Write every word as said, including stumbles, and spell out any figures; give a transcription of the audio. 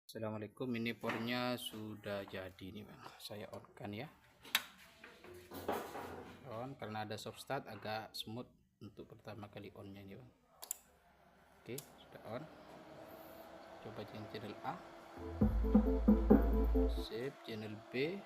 Assalamualaikum, ini powernya sudah jadi nih, Bang. Saya on-kan ya. On, karena ada soft start agak smooth untuk pertama kali on-nya ini, Bang. Oke, sudah on. Coba yang channel A. Sip, channel B.